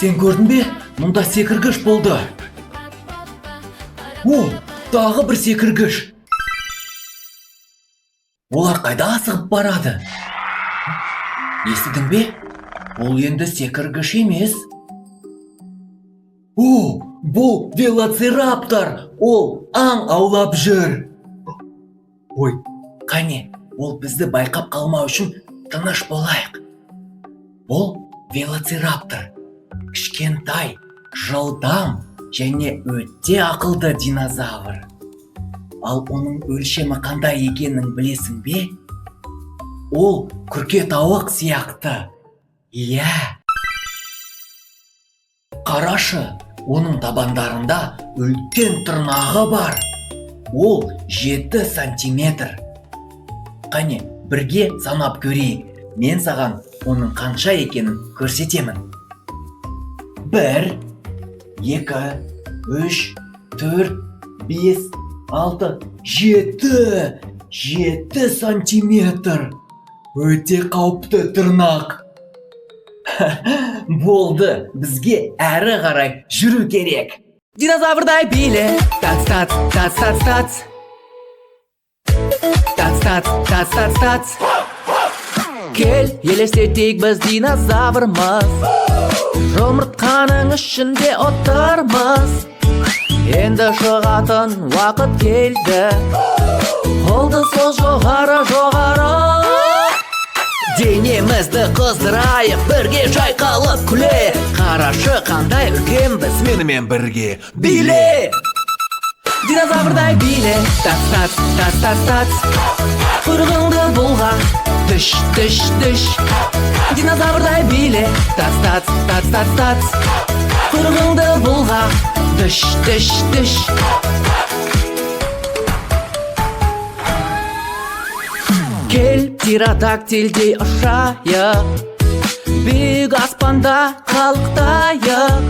Сен көрдің бе? Мұнда секіргіш болды. О, тағы бір секіргіш. Олар қайда асығып барады? Естідің бе? Бұл енді секіргіш емес. О, бұл велоцираптор! Ол аң аулап жүр. Ой, қане, ол бізді байқап қалмау үшін тыныш болайық. Бұл велоцираптор. Кішкентай, жылдам және өте ақылды динозавр. Ал оның өлшемі қандай екенін білесің бе? Ол күрке тауық сияқты. Иә. Қарашы, оның табандарында үлкен тырнағы бар. Ол 7 сантиметр. Қане, бірге санап көрейік. Мен саған оның қанша екенін көрсетемін. 1, 2, 3, 4, 5, 6, 7. 7 сантиметр. Өте қауіпті тырнақ. Болды, бізге әрі қарай жүру керек. Динозаврдай биле, тац тац тац тац тац. Тац тац тац тац тац. Кел, елестетейік, біз динозаврмыз. Жұмыртқаның ішінде отырмыз. Енді шығатын уақыт келді. Қолды соз жоғары, жоғары. Денемізді қыздырайық, бірге шайқалып күле. Қарашы, қандай үлкенбіз, Менімен бірге биле! Динозаврдай биле, тац тац тац тац тац. Құйрығыңды бұлға, түш түш түш. Динозаврдай биле, тац тац тац тац тац. Құйрығыңды бұлға, түш түш түш. Кел, птеродактильдей ұшайық, биік аспанда қалықтайық.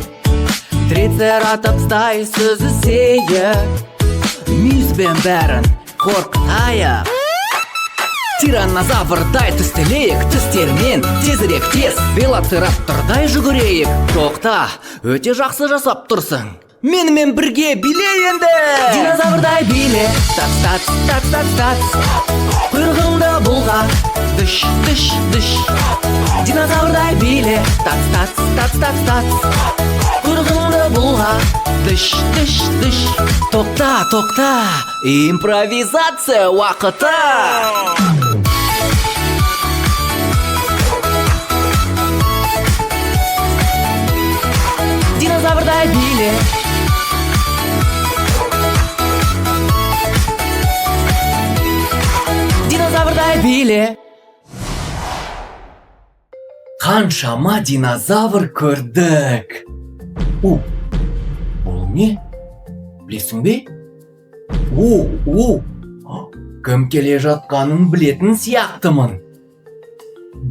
Трицератопстай сүзісейік, мүйізбен бәрін қорқытайық. Тираннозаврдай түстелейік, тістермен тезірек тез. Велоцираптордай жүгірейік. Тоқта, өте жақсы жасап тұрсың. Менімен бірге биле енді! Динозаврдай биле, тац тац тац тац тац. Құйрығыңды бұлға, дүш дүш дүш. Динозаврдай биле, тац тац тац тац тац. Құйрығыңды бұлға, дүш дүш дүш. Тоқта, тоқта, импровизация уақыты! Динозаврдай биле. Динозаврдай биле. Қаншама динозавр көрдік. О, бұл не? Білесің бе? О, о, кім келе жатқанын білетін сияқтымын.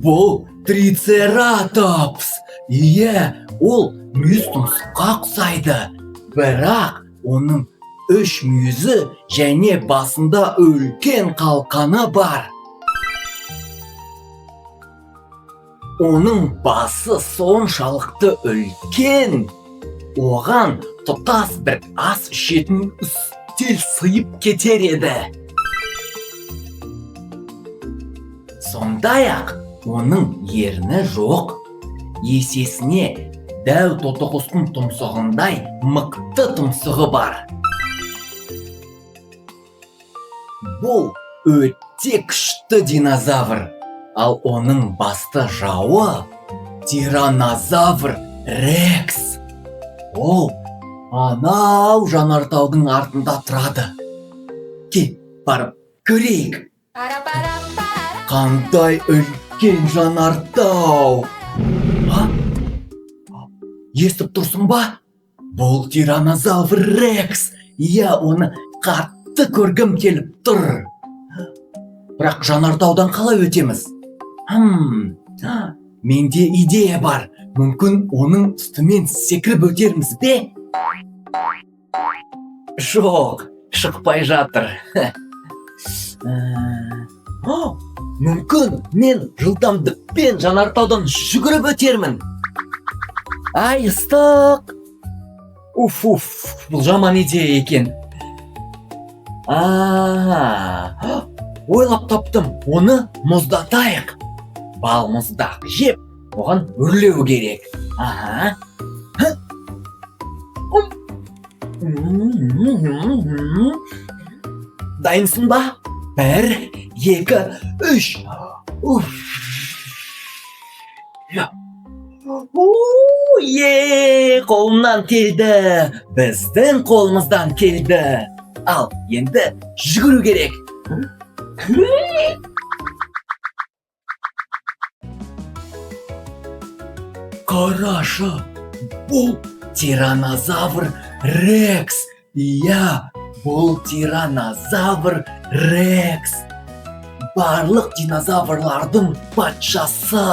Бұл трицератопс. Иә, ол мүйіз тұмсыққа ұқсайды. Бірақ оның 3 мүйізі және басында үлкен қалқаны бар. Оның басы соншалықты үлкен, оған тұтас бір ас ішетін үстел сыйып кетер еді. Сондай-ақ оның ерні жоқ. Есесіне дәу тотықұстың тұмсығындай мықты тұмсығы бар. Бұл өте күшті динозавр. Ал оның басты жауы тираннозавр Рекс. Ол анау жанартаудың артында тұрады. Кел, барып көрейік. Қандай үлкен жанартау! А? Естіп тұрсың ба? Бұл тираннозавр Рекс. Иә, оны қатты көргім келіп тұр. Бірақ жанартаудан қалай өтеміз? Менде идея бар. Мүмкін оның үстімен секіріп өтерміз бе? Жоқ, шықпай жатыр. Мүмкін мен жылдамдықпен жанартаудан жүгіріп өтермін. Ай, ыстық. Уф, уф, бұл жаман идея екен. А, ойлап таптым, оны мұздатайық. Балмұздақ жеп, оған үрлеу керек. Аха. Дайынсың ба? 1, 2, 3. Уф. Е, қолымнан келді. Біздің қолымыздан келді. Ал, енді жүгіру керек. Қарашы, бұл тиранозавр Рекс. Иә, бұл тиранозавр Рекс. Барлық динозаврлардың патшасы.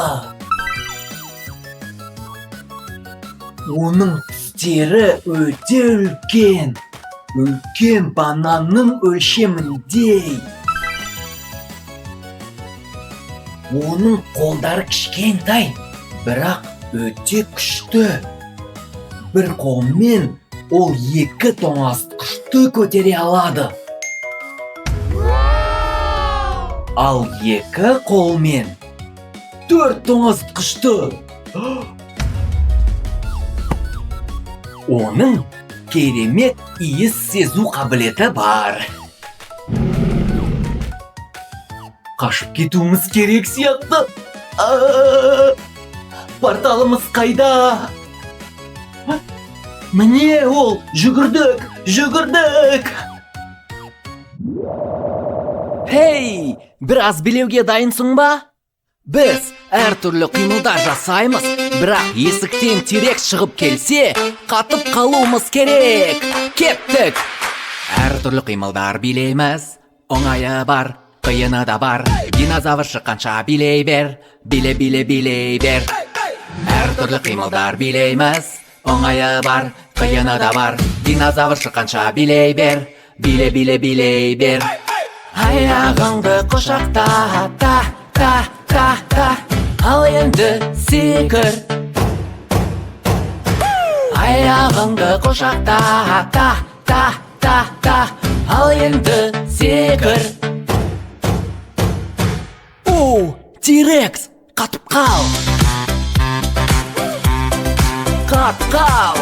Оның тістері өте үлкен. Үлкен бананның өлшеміндей. Оның қолдары кішкентай, бірақ өте күшті. Бір қолмен ол 2 тоңазытқышты көтере алады. Ал 2 қолмен 4 тоңазытқышты. Оның керемет иіс сезу қабілеті бар. Қашып кетуіміз керек сияқты. Порталымыз қайда? Міне ол, жүгірдік, жүгірдік. Хей, біраз билеуге дайынсың ба? Біз әртүрлі қимылдар жасаймыз, бірақ есіктен Тирекс шығып келсе, қатып қалуымыз керек. Кеттік! Әртүрлі қимылдар билейміз, оңайы бар, қиыны да бар. Динозавр шыққанша билей бер, биле, биле, билей бер. Әртүрлі қимылдар билейміз, оңайы бар, қиыны да бар. Динозавр шыққанша билей бер, биле, биле, билей бер. Аяғыңды құшақта, та, та, та, та. Ал енді секір. Аяғыңды құшақта, та, та, та, та. Ал енді секір. Оу, Тирекс, қатып қал. Қатып қал.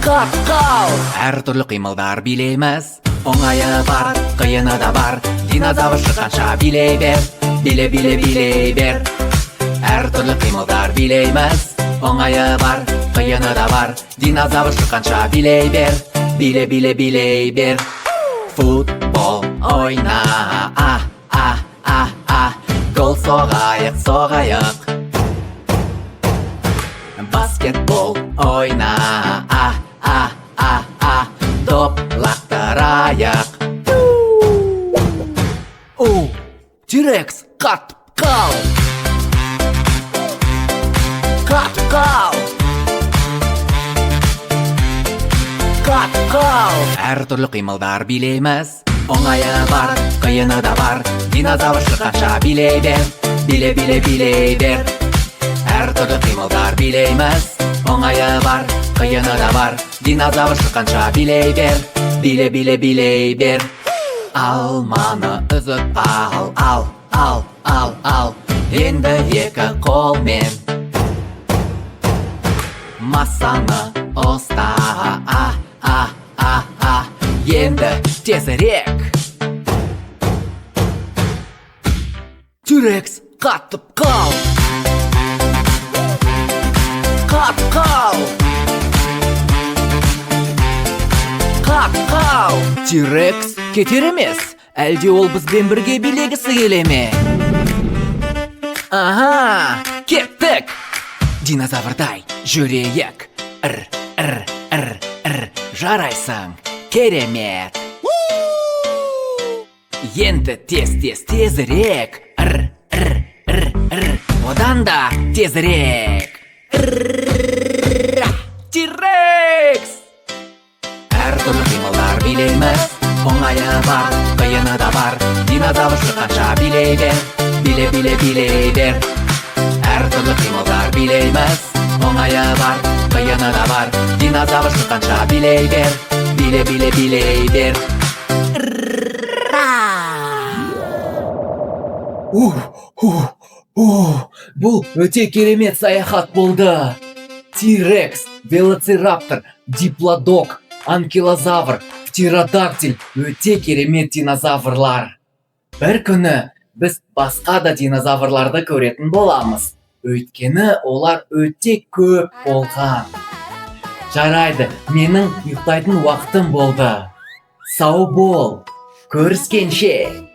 Қатып қал. Әртүрлі қимылдар билейміз, оңайы бар, қиыны да бар. Динозавр шыққанша билей бер, биле, биле, билей бер. Әртүрлі қимылдар билейміз, оңайы бар, қиыны да бар. Динозавр шыққанша билей бер, биле, биле, билей бер. Футбол ойна, а, а, а, а. Гол соғайық, соғайық. Баскетбол ойна, а, а, а, а. Доп лақтырайық. Оу, Тирекс, қатып қал. Қатып қал. Қатып қал. Әртүрлі қимылдар билейміз, оңайы бар, қиыны да бар. Динозавр шыққанша билей бер, биле, биле, билей бер. Әртүрлі қимылдар билейміз, оңайы бар, қиыны да бар. Динозавр шыққанша билей бер, биле, биле, билей бер. Алманы үзіп ал, ал, ал, ал, ал. Енді 2 қолмен масаны ұста, а, а, а, а. Енді тезірек. Тирекс, қатып қал. Қатып қал. Қатып қал. Тирекс кетер емес. Әлде ол бізбен бірге билегісі келе ме? Аха, кеттік. Динозаврдай жүрейік. Р, р, р, р. Жарайсың, керемет. Енді тез, тез, тезірек. Р, р, р, р. Одан да тезірек. Тирекс! Әртүрлі қимылдар билейміз, оңайы бар, қиыны да бар. Динозавр шыққанша билей бер, биле, биле, билей бер. Әртүрлі қимылдар Билейміз. Оңайы бар, қиыны да бар. Динозавр шыққанша билей бер. Биле, биле, билей бер. Ух, ух, ух, бұл өте керемет саяхат болды. Тирекс, велоцираптор, диплодок, анкилозавр, птеродактиль өте керемет динозаврлар. Бір күні біз басқа да динозаврларды көретін боламыз. Өйткені олар өте көп болған. Жарайды, менің ұйықтайтын уақытым болды. Сау бол. Көріскенше.